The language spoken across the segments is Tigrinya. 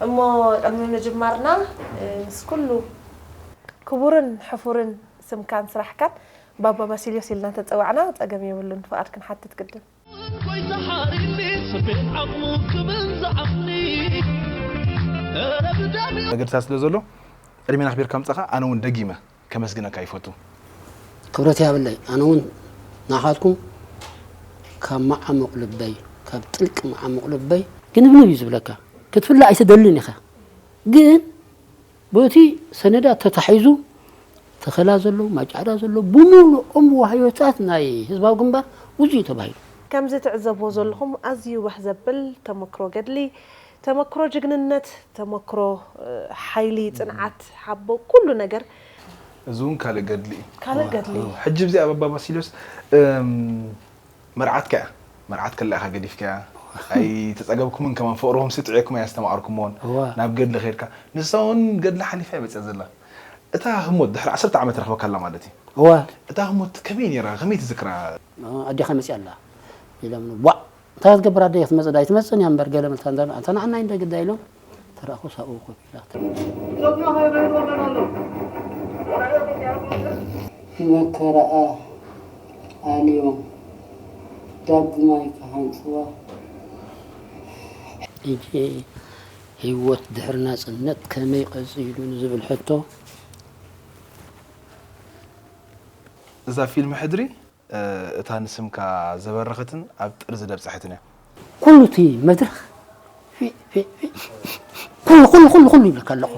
እሞ ቅድሚ ምጅማርና፣ እ፣ ምስ ኩሉ ክቡርን ሕፉርን ስምካን ስራሕካን ባባ ባሲልዮስ ኢልና ተጸዋዕና ጸገም የብሉን። ፍቓድ ክንሓትት ግድን። ጎይታ ሓሪኒ፣ ሰበይት ዓቕሙ ክብል ዝዓቕኒ። ኧረ ብደም እዩ። መገድታት ስለ ዘሎ፣ ዕድሜና ኣኽቢርካ ምጻኻ፣ ኣነ እውን ደጊመ ከመስግነካ ይፈቱ። ክብረት ይሃበለይ። ኣነ እውን ናኻትኩም ካብ መዓሙቕ ልበይ፣ ካብ ጥልቂ መዓሙቕ ልበይ ግንብንብ እዩ ዝብለካ። ክትፍለ ኣይትደልን ኢኻ። ግን በቲ ሰነዳት ተታሒዙ ተኸላ ዘሎ፣ ማጫዕዳ ዘሎ፣ ብምሉኦም ዋህዮታት ናይ ህዝባዊ ግንባር ውፅእ እዩ ተባሂሉ። ከምዚ ትዕዘብዎ ዘለኹም ኣዝዩ ባህ ዘብል ተመክሮ ገድሊ፣ ተመክሮ ጅግንነት፣ ተመክሮ፣ እ፣ ሓይሊ፣ ጽንዓት፣ ሓቦ፣ ኩሉ ነገር። እዚ እውን ካልእ ገድሊ እዩ። ካልእ ገድሊ። ሕጂ ብዚኣ ባባ ባሲልዮስ፣ እም፣ መርዓትካ እያ። መርዓት ከላ ኢኻ ገዲፍካያ። ኣይተጸገብኩምን ከማን ፍቕርኹም ስጥዕየኩም ኣያስተማቐርኩምዎን። እዋ። ናብ ገድሊ ኸይድካ። ንሳ እውን ገድሊ ሓሊፋ እያ መጽያ ዘላ። እታ ህሞት ድሕሪ ዓሰርተ ዓመት ረኽበካ ኣላ ማለት እዩ። እዋ። እታ ህሞት ከመይ ነይራ? ከመይ ትዝክራ? እ፣ ኣዴኻ መጽያ ኣላ። ኢሎም ዋዕ። እንታይ ክትገብር ኣደይ ክትመጽእ ዶ ኣይትመጽእን እያ እምበር ገለ መልታ እንዳ-፣ ኣንታ ንዓና እንደ ግዳ ኢሎም ተረእኹ ሳብኡ ኮፍ ኢላ። መከራኣ ኣልዮም ዳግማይ ክሃንጽዋ። ሕጂ ህይወት ድሕሪ ናጽነት ከመይ ቀጺሉ ንዝብል ሕቶ። እዛ ፊልም ሕድሪ፣ እ፣ እታ ንስምካ ዘበረኸትን ኣብ ጥርዚ ዘብጽሐትን እያ። ኩሉ እቲ መድረኽ ፊ-፣ ፊ-፣ ፊ-፣ ኩሉ፣ ኩሉ፣ ኩሉ፣ ኩሉ ይብለካ ኣለኹ።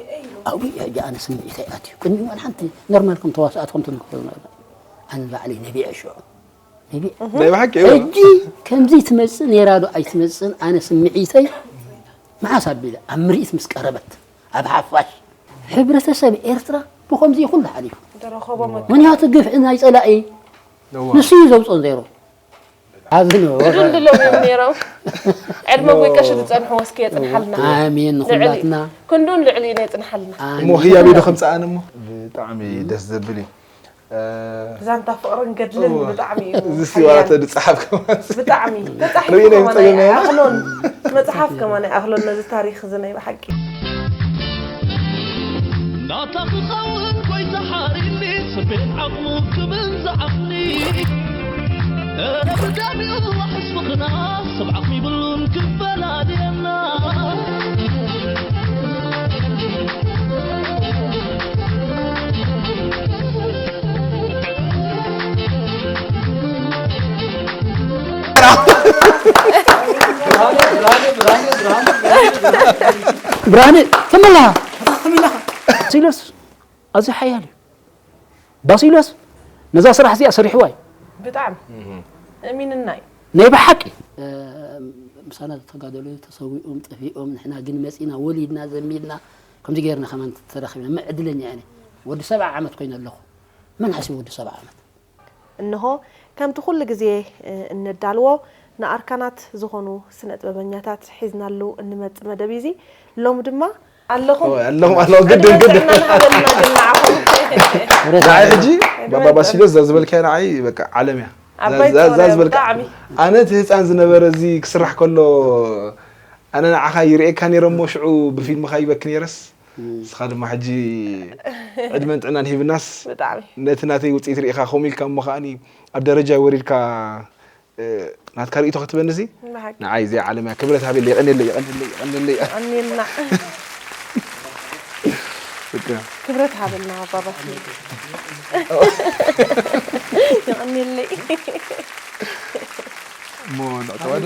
ኣብኡ ሕጂ ኣነ ስምዒተይ ኣትዩ። ቅድሚኡ ዋላ ሓንቲ ኖርማል ከም ተዋሳእቲ ከም ትንክፎ ኣነ ባዕለይ ነቢዐ ሽዑ። ነቢዐ። ናይ ብሓቂ እዩ። ሕጂ ከምዚ ትመጽእ ነይራ ዶ ኣይትመጽእን ኣነ ስምዒተይ መዓስ ኣቢለ ኣብ ምርኢት ምስ ቀረበት ኣብ ሓፋሽ ሕብረተሰብ ኤርትራ ብኸምዚ ኩሉ ሓሊፉ። ደረኸቦ መ- ምኽንያቱ ግፍዒ ናይ ጸላኢ እዋ። ንሱ እዩ ዘውፅኦ ዜሮ። ኣብዚ ነው። ክንዱን ድሎም እዮም ነይሮም። ዕድመ ጎይ ቀሺ ዝጸንሑ ወስኪ የጽንሓልና። ኣሜን ልዕሊ ንኹላትና። ክንዱን ልዕሊ እዩ የጽንሓልና። ኣሜን። እሞ ህያብ ኢሉ ከምጽኣን እሞ ብጣዕሚ ደስ ዘብል እዩ። እ፣ ዛንታ ፍቕርን ገድልን እዋ። ብጣዕሚ እዩ እዚ ሓያል። ሲዋራተ ዝጸሓፍ ከማን። ብጣዕሚ። ተጻሒፉ ርእይና ከማን ይጸገና ኢና። ኣይኣኽሎን። መጽሓፍ ከማን ኣይኣኽሎን ነዚ ታሪኽ እዚ ናይ ብሓቂ። ናታ ክኸውን ጎይታ ሓሪኒ፣ ሰበይት ዓቕሙ ክብል ዝዓቕኒ። ኧረ ብደሚኡ ዋሕስ ምኽና፣ ሰብ ዓቕሚ ይብሉን ክፈላልየና። ብርሃነ፣ ከመይ ኣለኻ? ከመይ ኣለኻ? ባሲሎስ ኣዝዩ ሓያል እዩ። ባሲሎስ ነዛ ስራሕ እዚኣ ሰሪሕዋ እዩ። ብጣዕሚ። እሚንና እዩ። ናይ ብሓቂ። እ፣ ምሳና ዝተጋደሉ ተሰዊኦም፣ ጠፊኦም፣ ንሕና ግን መጺና፣ ወሊድና፣ ዘሚድና፣ ከምዚ ጌርና ከማን ተረኺብና። እመ ዕድለኛ እየ ኣነ። ወዲ ሰብዓ ዓመት ኮይነ ኣለኹ። መን ሓሲቡ ወዲ ሰብዓ ዓመት? እንሆ፣ ከምቲ ኩሉ ግዜ፣ እ፣ እነዳልዎ ንኣርካናት ዝኾኑ ስነ ጥበበኛታት ሒዝናሉ እንመጽእ መደብ እዩ እዚ። ሎሚ ድማ ኣለኹም። ኦ፣ ኣለኹም፣ ኣለኹም፣ ግድን፣ ዕድመን ግድን። ጥዕናን ሃበልና ግን ንዓኹም። ንዓይ ሕጂ፣ ዕድመን ባባ ጥዕና። ባሲሎስ እዛ ዝበልካያ ንዓይ በቃ ዓለም እያ። ዓባይ እዛ፣ እዛ፣ እዛ ጥበብ ዝበልካ። ብጣዕሚ። ኣነ እቲ ህፃን ዝነበረ እዚ ክስራሕ ከሎ፣ ኣነ ንዓኻ ይርእየካ ነይረ እሞ ሽዑ ብፊልምኻ ይበኪ ነይረስ። እም። ንስኻ ድማ ሕጂ ዕድመን ጥዕናን ሂብናስ ብጣዕሚ። ነቲ ናተይ ውፅኢት ርኢኻ ከምኡ ኢልካ እሞ ከዓኒ ኣብ ደረጃ ወሪድካ፣ እ፣ ናትካ ርእይቶ ክትበኒ እዚ ብሓቂ። ንዓይ እዚኣ ዓለም እያ። ክብረት ሃበለይ፣ የቐንየለይ፣ የቐንየለይ፣ የቐንየለይ። ኣሜንና። በቃ። ክብረት ሃበልና ባባ። የቐንየለይ። እሞ ንዕቀባ ዶ?